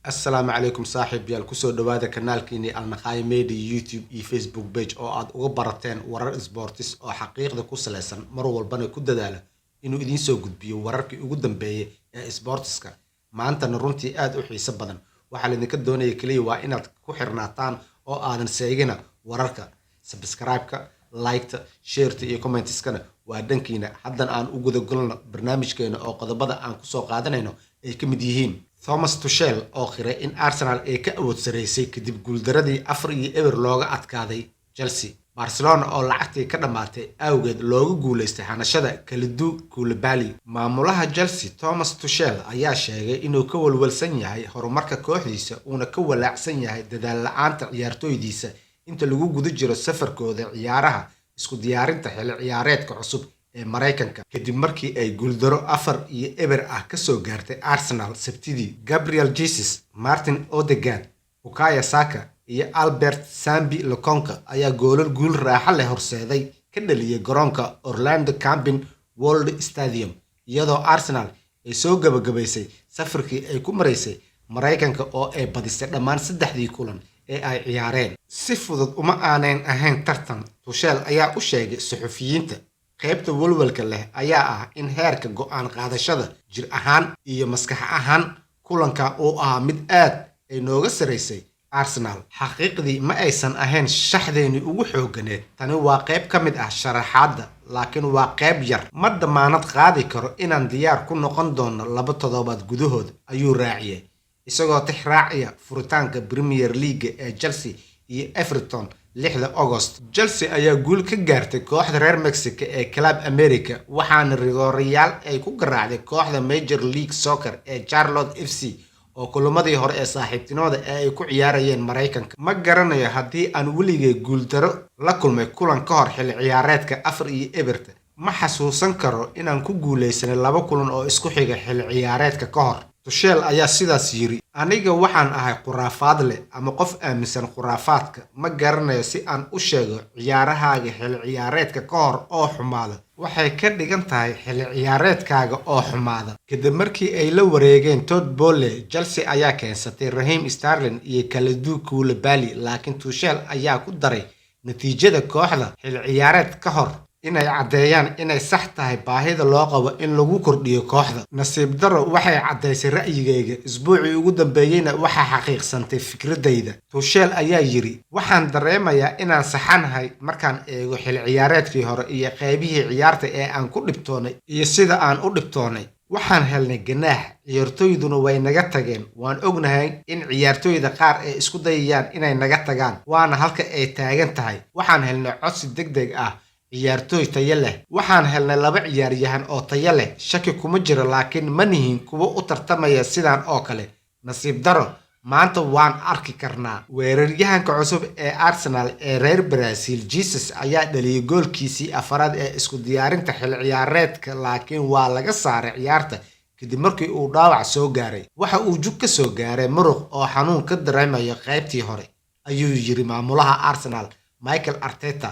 Assalaamu calaykum saaxiibayaal, kusoo dhawaada kanaalkiini Alnaqaayo Media, YouTube iyo Facebook page oo aad uga barateen warar isboortis oo xaqiiqda ku saleysan, mar walbana ku dadaala inuu idiin soo gudbiyo wararkii ugu dambeeyay ee isboortiska. Maantana runtii aad u xiiso badan. Waxaa laidinka doonaya keliya waa inaad ku xirnaataan oo aadan seegina wararka. Subscribe-ka, like-ta, share-ta iyo comments-kana waa dhankiina. Haddan aan u gudagolno barnaamijkeena oo qodobada aan kusoo qaadanayno ay ka mid yihiin Thomas Tuchel oo qiray in Arsenal ay ka awood sareysay kadib guuldaradii 4-0 looga adkaaday Chelsea, Barcelona oo lacagtii ka dhammaatay awgeed looga guuleystay hanashada Kalidou Koulibaly. Maamulaha Chelsea Thomas Tuchel ayaa sheegay inuu ka walwalsan yahay horumarka kooxdiisa, uuna ka walaacsan yahay dadaal la-aanta ciyaartooydiisa inta lagu guda jiro safarkooda ciyaaraha isku diyaarinta xilli ciyaareedka cusub ee Maraykanka, kadib markii ay guuldaro 4-0 ah kasoo gaartay Arsenal Sabtidii. Gabriel Jesus, Martin Odegaard, Bukayo Saka iyo Albert Sambi Lokonga ayaa goolal guul raaxo leh horseeday ka dhaliyay garoonka Orlando Camping World Stadium, iyadoo Arsenal ay soo gabagabaysay safarkii ay ku maraysay Maraykanka oo ay badisay dhammaan saddexdii kulan ee ay ciyaareen. "Si fudud uma aanan ahayn tartan," Tuchel ayaa u sheegay suxufiyiinta. "Qaybta walwalka leh ayaa ah in heerka go'aan qaadashada jir ahaan iyo maskax ahaan kulanka uu ahaa mid aad ay nooga saraysay Arsenal. Xaqiiqdii ma aysan ahayn shaxdeeni ugu xooganeed. Tani waa qayb ka mid ah sharaxaadda, laakiin waa qayb yar. Ma damaanad qaadi karo inaan diyaar ku noqon doono 2 toddobaad gudahood," ayuu raaciyay, isagoo tix raacaya furitaanka Premier League ee Chelsea iyo Everton 6da August. Chelsea ayaa guul ka gaartay kooxda reer Mexico ee Club America, waxaana rigoorayaal ay ku garaacday kooxda Major League Soccer ee Charlotte FC oo kulamadii hore ee saaxiibtinimada ee ay ku ciyaarayeen Maraykanka. "Ma garanayo haddii aan weligay guuldaro la kulmay kulan ka hor xilli ciyaareedka 4-0-ta. Ma xasuusan karo inaan ku guuleysanay laba kulan oo isku xiga xilli ciyaareedka ka hor," Tuchel ayaa sidaas yiri. "Aniga waxaan ahay khuraafaadle ama qof aaminsan khuraafaadka. Ma garanayo si aan u sheego. Ciyaarahaaga xilli ciyaareedka ka hor oo xumaada waxay ka dhigan tahay xilli ciyaareedkaaga oo xumaada." Kadib markii ay la wareegeen Todd Boehly, Chelsea ayaa keensatay Raheem Sterling iyo Kalidou Koulibaly, laakiin Tuchel ayaa ku daray natiijada kooxda xilli ciyaareed ka hor inay caddeeyaan inay sax tahay baahida loo qabo in lagu kordhiyo kooxda. "Nasiib darro, waxay caddaysay ra'yigayga. Isbuucii ugu dambeeyeyna waxaa xaqiiqsantay fikradayda," Tuchel ayaa yiri. "Waxaan dareemayaa inaan saxanahay markaan eego xilli ciyaareedkii hore iyo qaybihii ciyaarta ee aan ku dhibtoonay iyo sida aan u dhibtoonay. Waxaan helnay ganaax, ciyaartoyduna way naga tageen. Waan ognahay in ciyaartoyda qaar ay isku dayayaan inay naga tagaan, waana halka ay taagan tahay. Waxaan helnay codsi degdeg ah, ciyaartooy tayo leh. Waxaan helnay laba ciyaaryahan oo tayo leh, shaki kuma jiro, laakiin ma nihin kuwo u tartamaya sidan oo kale. Nasiib daro, maanta waan arki karnaa." Weeraryahanka cusub ee Arsenal ee reer Brazil Jesus ayaa dhaliyay goolkiisii afaraad ee isku diyaarinta xilli ciyaareedka, laakiin waa laga saaray ciyaarta kadib markii uu dhaawac soo gaaray. "Waxa uu jug ka soo gaaray muruq oo xanuun ka dareemayo qaybtii hore," ayuu yiri maamulaha Arsenal Mikel Arteta.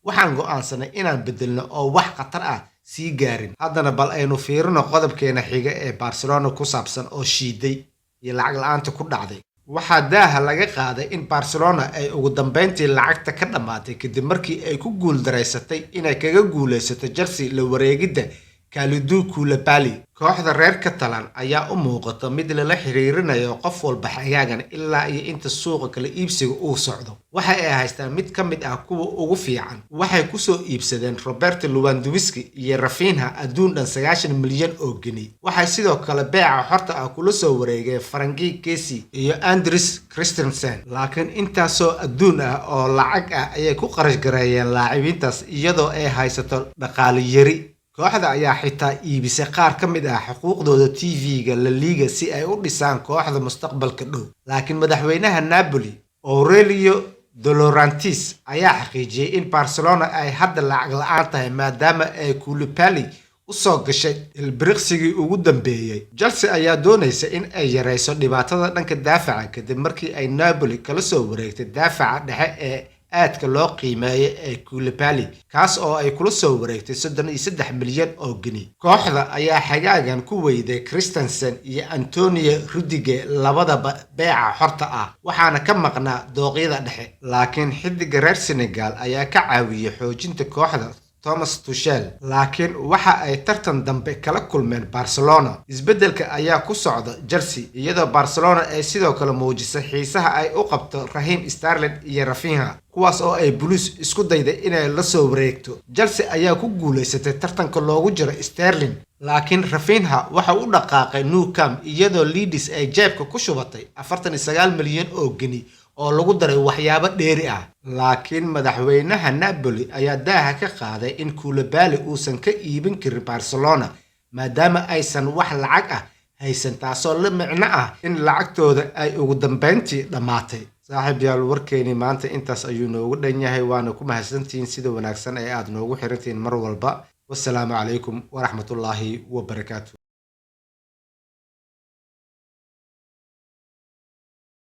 "Waxaan go'aansanay inaan bedelno oo wax khatar ah sii gaarin." Haddana bal aynu fiirino qodobkeena xiga ee Barcelona ku saabsan oo shiiday iyo lacag la-aanta ku dhacday. Waxaa daaha laga qaaday in Barcelona ay ugu dambeyntii lacagta ka dhammaatay kadib markii ay ku guuldaraysatay inay kaga guuleysato Chelsea la wareegidda Kalidou Koulibaly. Kooxda reer Catalan ayaa u muuqata mid lala xiriirinayo qof walba xagaagan ilaa iyo inta suuqa kala iibsiga uu socdo. Waxa ay haystaan mid ka mid ah kuwa ugu fiican. Waxay kusoo iibsadeen Robert Lewandowski iyo Raphinha adduun dhan 90 milyan oo geni. Waxay sidoo kale beeca xorta ah kula soo wareegeen Franck Kessie iyo Andreas Christensen, laakiin intaasoo adduun ah oo lacag ah ayay ku qarash gareeyeen laacibiintaas iyadoo ay haysato dhaqaale yari. Kooxda ayaa xitaa iibisay qaar ka mid ah xuquuqdooda TV-ga La Liga si ay u dhisaan kooxda mustaqbalka dhow. Laakiin madaxweynaha Napoli Aurelio De Laurentiis ayaa xaqiijiyay in Barcelona ay hadda lacag la-aan tahay maadaama ay Koulibaly usoo gashay ilbiriqsigii ugu dambeeyay. Chelsea ayaa doonaysa in ay yareyso dhibaatada dhanka daafaca kadib markii ay Napoli kala soo wareegtay daafaca dhexe ee Aadka loo qiimeeyo ee Koulibaly, kaas oo ay kula soo wareegtay 33 milyan oo geni. Kooxda ayaa xagaagan ku weyday Christensen iyo Antonio Rudiger labadaba beeca xorta ah, waxaana ka maqnaa dooqyada dhexe, laakiin xidiga reer Senegal ayaa ka caawiyay xoojinta kooxda Thomas Tuchel. Laakiin waxa ay tartan dambe kala kulmeen Barcelona. Isbeddelka ayaa ku socda Chelsea, iyadoo Barcelona ay sidoo kale muujisay xiisaha ay u qabto Raheem Sterling iyo Raphinha, kuwaas oo ay Blues isku dayday inay la soo wareegto. Chelsea ayaa ku guuleysatay tartanka loogu jiro Sterling, laakiin Raphinha waxa uu u dhaqaaqay Nou Camp, iyadoo Leeds ay jeebka ku shubatay 49 milyan oo geni oo lagu daray waxyaabo dheeri ah. Laakiin madaxweynaha Napoli ayaa daaha ka qaaday in Koulibaly uusan ka iibin karin Barcelona, maadaama aysan wax lacag ah haysan, taasoo la micno ah in lacagtooda ay ugu dambeyntii dhammaatay. Saaxiib yaal, warkeeni maanta intaas ayuu noogu dhan yahay, waana ku mahadsantihiin sida wanaagsan ee aad noogu xirantihiin mar walba. Wasalaamu calaykum waraxmatullaahi wabarakaatu.